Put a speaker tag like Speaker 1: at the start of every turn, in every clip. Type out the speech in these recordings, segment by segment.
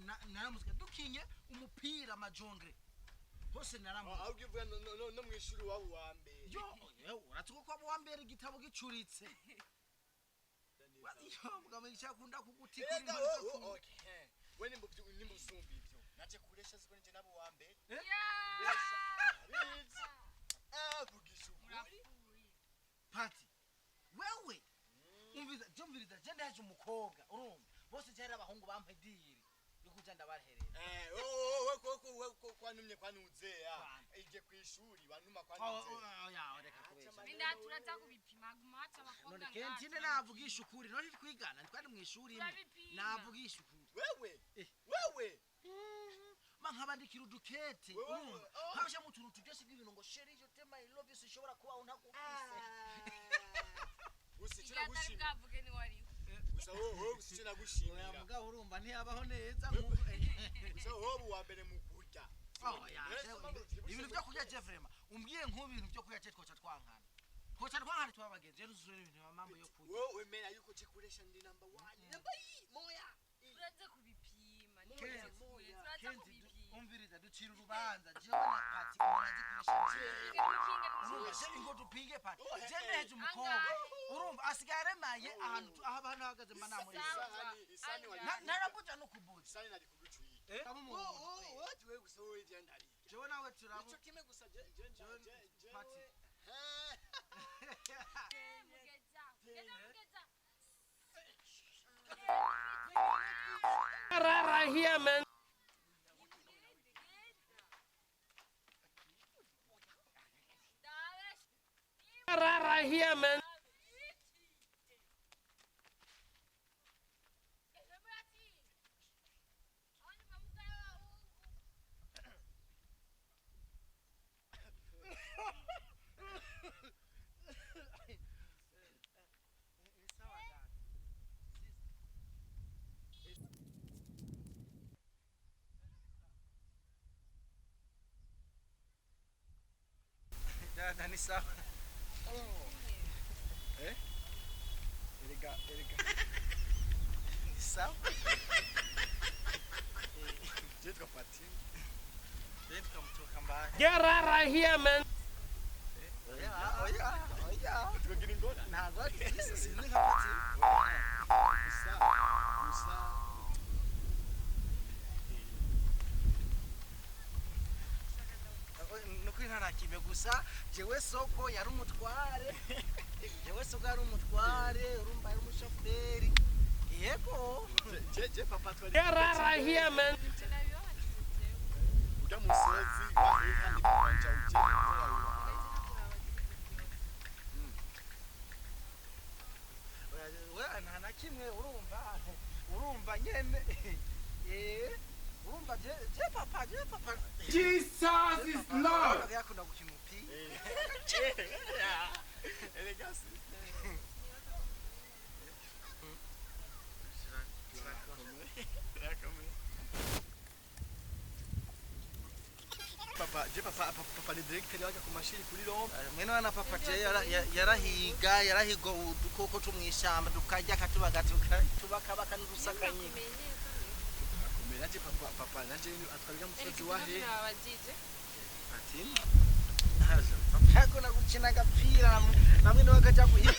Speaker 1: Naramusiga dukinye umupira amajongre hose naramuzi.
Speaker 2: Ahubwo uvuga no mw'ishuri wabo wa mbere.
Speaker 1: Yo, yewe, uratuko ko wa mbere igitabo gicuritse. Yo, mugabo icyakunda kugutikura.
Speaker 2: Erega wowe, okay, we nimba nimba usumba ivyo naje kuresha siko nije nabo wa mbere. Resha abizi avugisha ukuri.
Speaker 3: Murapfuye.
Speaker 1: Pati, wewe umviriza, je umviriza, je ndaje umukobwa, urumva bose je ari abahungu bampediri yo kuja ndabaherera.
Speaker 2: Eh, wowe ko kwantumye kwanuzeya ije kw'ishuri bantuma kwanuzeya.
Speaker 1: Oya, reka kubesha.
Speaker 3: Ninda turaza kubipima guma haca abakobwa.
Speaker 1: None kentine navugisha ukuri, none twigana twari mu ishuri imwe.
Speaker 3: Turabipima.
Speaker 1: Navugisha ukuri.
Speaker 2: Wewe.
Speaker 1: Eh.
Speaker 2: Wewe.
Speaker 1: Ma nkabandikira udukete.
Speaker 2: Wewe,
Speaker 1: urumva
Speaker 2: oh.
Speaker 1: nkabasha mu tuntu turyoshe bw'ibintu ngo chérie, je t'aime, I love you, sinshobora kubaho ntagufise.
Speaker 2: Gusa icyo
Speaker 3: Igihe atari
Speaker 2: nagushimira
Speaker 3: bwavuge niwariho.
Speaker 2: gusa wowe gusa icyo
Speaker 1: Oya,
Speaker 2: nagushimira
Speaker 1: mugabo urumva ntiyabaho neza nk'uko
Speaker 2: gusa wowe uwa mbere mu kurya.
Speaker 1: Oya, ibintu byo kurya je vraiment umbwiye nk'ubu ibintu byo kurya je twoca twankana, twoca twankana tuba abagenzi rero uzure ibintu mambo yo kurya.
Speaker 2: Wowe wemera yuko je kuresha ndi number one number i moya.
Speaker 3: Turaza kubipima.
Speaker 1: Kenzi,
Speaker 3: Turaza
Speaker 1: Kenzi,
Speaker 3: kubipima.
Speaker 1: umviriza, ducira urubanza jewe na Pati umuntu azi kurisha jewe.
Speaker 3: Tupinga.
Speaker 1: Urumva je ingo dupinge Pati.
Speaker 2: Oh,
Speaker 1: Je
Speaker 2: eh,
Speaker 1: neje umukobwa.
Speaker 3: Angahe?
Speaker 1: Urumva asigaye aremaye ahantu aho abantu bahagaze mba namureba.
Speaker 2: Isahani wari
Speaker 1: Narabuja no kubuza.
Speaker 2: Isahani nari kugucuyiga.
Speaker 1: Eh?
Speaker 2: Wowe wowe gusa wowe je ndariga.
Speaker 1: Jewe nawe turabu
Speaker 2: Ico kimwe gusa je je je je.
Speaker 1: Pati.
Speaker 3: Mugeza. Mugeza, mugeza.
Speaker 4: Right here, man. Right here, man.
Speaker 1: Ni sawa dada. Dada, ni sawa.
Speaker 2: Eh? Erega erega.
Speaker 1: Ni sawa.
Speaker 2: Je twapati.
Speaker 1: Je tukamutoka mbaya.
Speaker 4: Get right here, man.
Speaker 1: Oya, oya, oya.
Speaker 2: Tukagira ingorane.
Speaker 1: Ntabwo ari byiza, sinzi nka Pati.
Speaker 2: Gusa gusa
Speaker 1: Nukuri nta nakime gusa jewe soko yari umutware, jewe soko yari umutware, urumva yari umushoferi, yego.
Speaker 2: Je je papa twari.
Speaker 4: Get right here, man.
Speaker 2: Urya musozi kandi kubanja uje.
Speaker 1: Oya, nta na kimwe, urumva urumva nyene, eh, urumva je papa, je papa.
Speaker 4: Jesus is Lord.
Speaker 1: Yakunda gukina umupira.
Speaker 2: Erega si. Turakomeye. Papa, je papa papa ni directeur wajya ku mashuri kuri Roma.
Speaker 1: Mwene wana papa je yarahiga yarahiga udukoko two mw'ishamba tukarya katubaga tubakabaka n'udusaka nyine.
Speaker 2: Akomeye naje papa papa naje atwariga musozi wa he.
Speaker 1: Ati papa yakunda gukina agapira na mwene we akaja guhiga.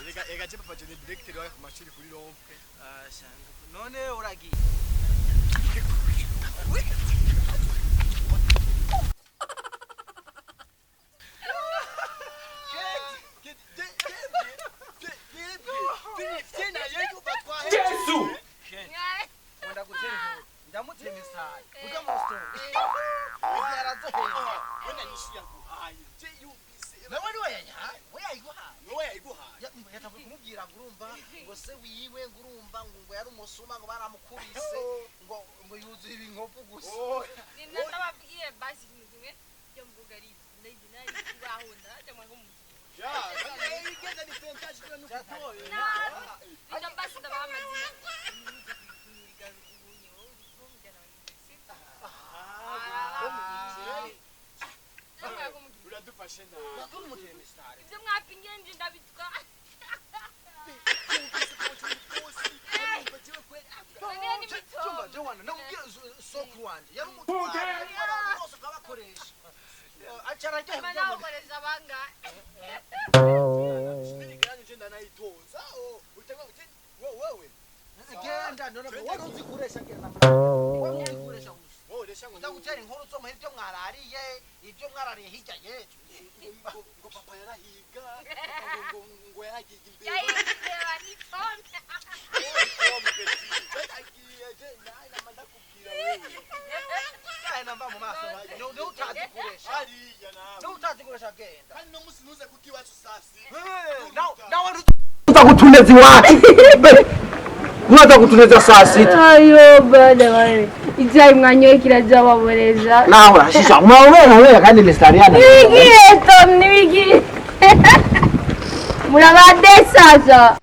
Speaker 2: Erega erega je papa je ni directeur wajya ku mashuri kuri Roma.
Speaker 1: Ah, none uragiye.
Speaker 4: Jesu.
Speaker 1: Wenda gutera inkuru ndamutema isayi uga mu story yarazohera. Nawe niwe yayihaye, we yayiguhaye. Yatanguye kumubwira ngo urumva ngo se wiwe ngo urumva ngo yari umusuma ngo baramukubise ngo yuzuye ibinkovu gusa.
Speaker 3: Ndababwiye basi ikintu kimwe byo mvuga ari ndayizi nari kubaho ndaje mwe mu Reka basi ndabaha amazina nimuze kuyiga ubunye wowe uri kumujyana wa university. Namwe kumugira
Speaker 2: Uradufashe nabi.
Speaker 1: Bakuru mutema isitari.
Speaker 3: Ibyo mwapingiye nje ndabitwa.
Speaker 2: Nagiye imbere.
Speaker 3: Yayimbeba ni pome.
Speaker 2: Nagiye je nawe ndakubwira wewe.
Speaker 1: Naye namba mu maso ni utazi kuresha.
Speaker 2: Hariya nawe.
Speaker 1: Ni utazi kuresha genda.
Speaker 2: Kandi no musi ntuze kuko iwacu saa sita.
Speaker 1: Nawe uza kutuneza iwacu. Unaza kutuneza saa sita.
Speaker 3: Ayo bana bana. Icyayi mwanyoye kirajababoreza.
Speaker 1: Nawe urashisha. Umaubera wewe kandi mistariana.
Speaker 3: Nibigiye Tom, nibigiye. Murabadesasa.